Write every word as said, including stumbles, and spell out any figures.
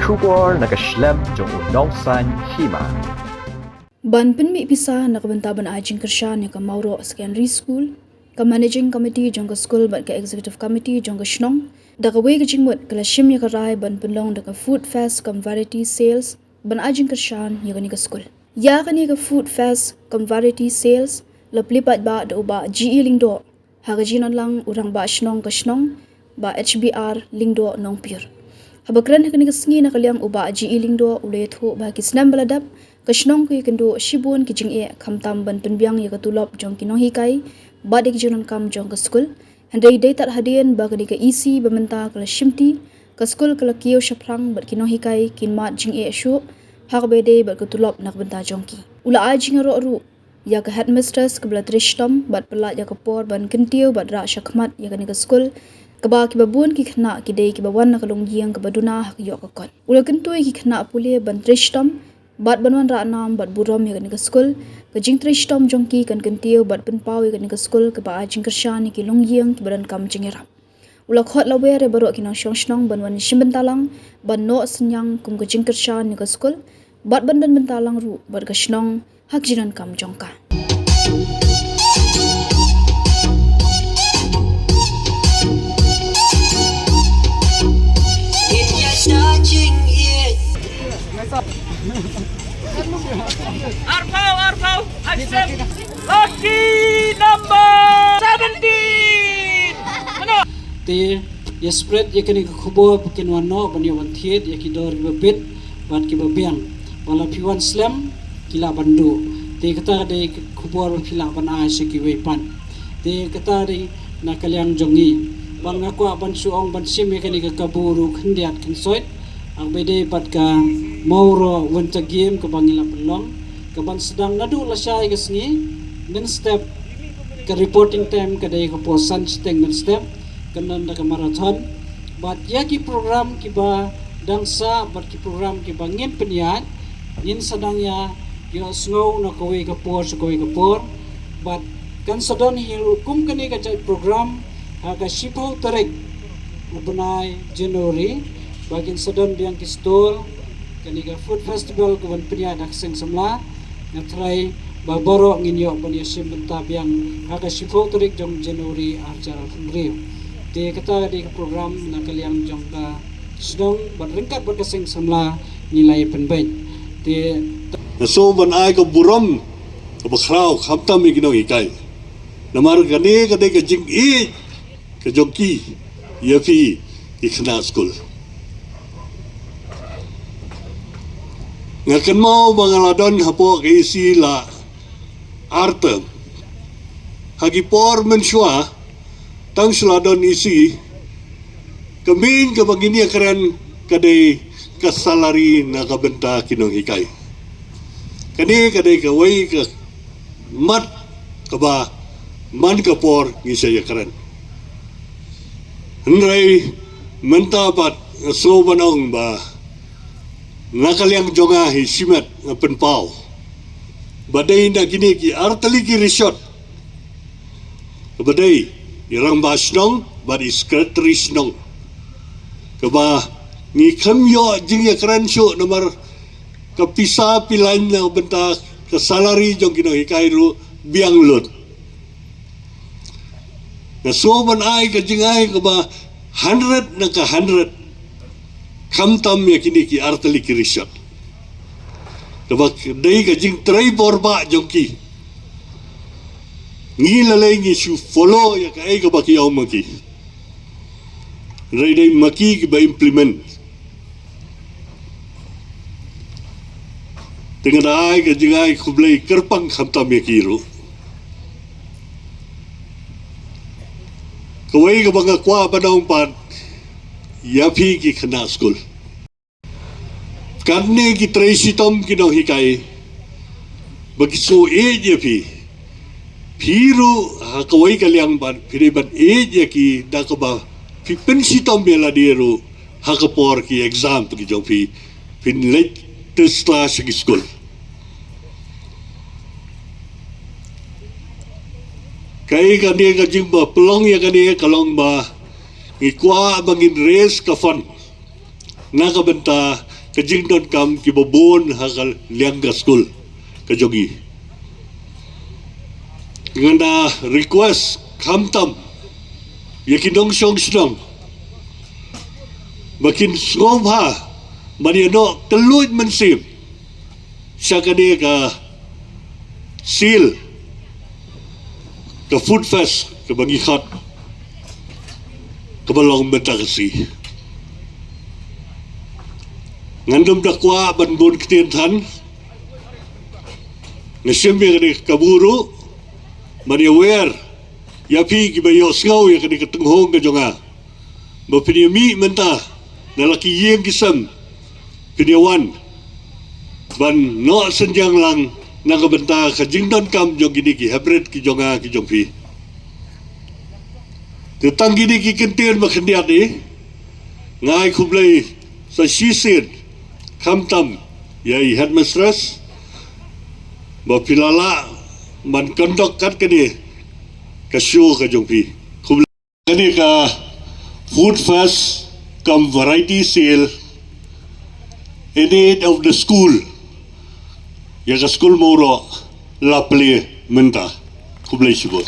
Khubor na ka shlem jong u nongsan hima. Ban pynmih pisa na ka bynta ban ai jingkyrshan ïa ka Mawroh Secondary School, ka Managing Committee jong ka skul bad ka Executive Committee jong ka shnong, da kawei ka jingmut ka la shim ïa ka rai ban pynlong da ka Food Fest cum Variety Sales ban ai jingkyrshan ïa kane ka skul. Ïa kane ka Food Fest cum Variety Sales la plie paidbah da u Bah G E Lyngdoh, ha ka jingdon lang u Rangbah Shnong ka shnong, Bah H B R Lyngdoh Nongpyur. Haba kren ha kane ka sngi na ka liang u Bah G E Lyngdoh u la ïathuh ba ki snem ba la dep, ka shnong ka ïakynduh shibun ki jingeh khamtam ban pynbiang ïa ka tulop jong ki nonghikai bad ïa ki jingdonkam jong ka skul. Hynrei dei tad hadien ba kane ka E C ba mynta ka la shimti, ka skul ka la kiew shaphrang bad ki nonghikai kin mad jingeh shuh ha kaba ïadei bad ka tulop na ka bynta jong ki. U la ai jingïaroh ruh ïa ka headmistress kaba la trei shitom bad pyllait ïa ka por ban kyntiew bad rah shakhmat ïa kane ka skul, kaba kiba bun ki khynnah ki dei kiba wan na ka longïing kaba duna ha ka ïoh ka kot. U la kyntu ïa ki khynnah pule ban trei shitom bad ban wanrah nam bad burom ïa kane ka skul. Ka jingtrei shitom jong ki kan kyntiew bad pynpaw ïa kane ka skul kaba ai jingkyrshan ïa ki longïing kiba donkam jingïarap. U la khot lawer ïa baroh ki nongshong shnong ban wan shim bynta lang ban noh synñiang kum ka jingkyrshan ïa ka skul bad ban don bynta lang ruh bad ka shnong ha ka jingdonkam jong ka. Arphew, arphew, action. Lucky number seventeen. Mano? Te ïa spread ïa kane ka khubor ba kin wan noh ban ïa wan thied ïa ki dor kiba bit bad kiba biang. Ba la phi wan slem ki lah ban duh. Te kata ka dei ka khubor ba phi lah ban ai sha kiwei pat. Te kata dei na ka liang jong ngi. Bad nga kwah ban shu ong ban shim ïa kane ka kabu ruh khyndiat khynsoit. Haba ïadei bad ka Mawroh Winter Game kaba ngi la pynlong, kaban sdang naduh lashai ka sngi mynstep. Ka reporting time ka dei ka por san shiteng mynstep, kan don da ka marathon. Bad ïa ki program kiba dang sah bad ki program kiba ngin pynïaid, ngin sa dang ïa ïohsngew na kawei ka por sha kawei ka por. Bad kan sa don hi ruh kum kane ka jait program ha ka shiphew tarik u bnai January, ba kin sa don biang ki stall, kane ka food festival kaban pynïaid da ka seng samla. Nga tharai ba baroh ngin ïoh ban ïa shim bynta biang ha ka shiphew tarik jong January arhajar arphew hynriew. Te kata ka dei ka program na ka liang jong ka shnong bad ryngkat bad ka seng samla ngi la ïa pynbeit. Te nga sngew ban ai ka burom kaba khraw khamtam ïa ki nonghikai. Namar kane ka dei ka jingïeit ka jong ki ïa phi ki khynnah skul. Nga kynmaw ba nga la don hapoh ka E C la ar term. Ha ki por mynshuwa tang shu la don E C, ka main kaba ngin ïa kren ka dei ka salary na ka bynta ki nonghikai. Kane ka dei kawei ka mat kaba man ka por ngi sa ïa kren. Hynrei mynta pat nga sngew ban ong ba na ka liang jong nga hi shimet nga pynpaw ba dei na kine ki artylli ki rishot, kaba dei i rangbah shnong bad i secretary shnong, kaba ngi khlem ïoh jingïakren shuh namar ka pisa pyllein na bynta ka salary jong ki nonghikai ruh biang lut. Nga sngew ban ai ka jingai kaba hundred na ka hundred khamtam ïa kine ki artylli ki rishot. Kaba dei ka jingtrei bor ba jong ki. Ngi la lei ngi shu follow ïa kaei kaba ki ong ma ki. Hynrei dei ma ki kiba implement. Te nga da ai ka jingai khublei kyrpang khamtam ïa ki ruh. Kawei kaba nga kwah ban ong pat ïa phi ki khynnah skul. Katne ki trei shitom ki nonghikai ba ki sngew ïeit ïa phi. Phi ruh ha kawei ka liang ban phi dei ban ïeit ïa ki da kaba phi pynshitom ïa lade ruh ha ka por ki exam ki jong phi, phin leit test class ki skul. Kaei kane ka jingba pynlong ïa kane ka long ba ngi kwah ba ngin raise ka fund na ka bynta ka jingdonkam kiba bun ha ka liang ka skul ka jong ngi. Ngan da request khamtam ïa ki nongshong shnong ba kin sngewbha ban ïa noh kylluid mynsiem sha kane ka seal ka Food Fest kaba ngi khot kaba long mynta ka sngi. Ngan ym da kwah ban bun ktien than. Nga shim ïa kane ka kabu ruh ban ïa wer ïa phi kiba ïohsngew ïa kane ka tynghong ka jong nga ba phin ïa mih mynta na la ki ïing ki sem, phin ïa wan ban noh synñiang lang na ka bynta ka jingdonkam jong kine ki heprit ki jong nga ki jong phi. Te tang kine ki kyntien ba khyndiat, eh, nga ai khublei sa shisien khamtam ïa i headmistress ba phi la lah ban conduct kat kane ka show ka jong phi. Khublei. Kane ka Food Fest cum variety sale in aid of the school, ïa ka skul Mawroh la plie mynta. Khublei shibun.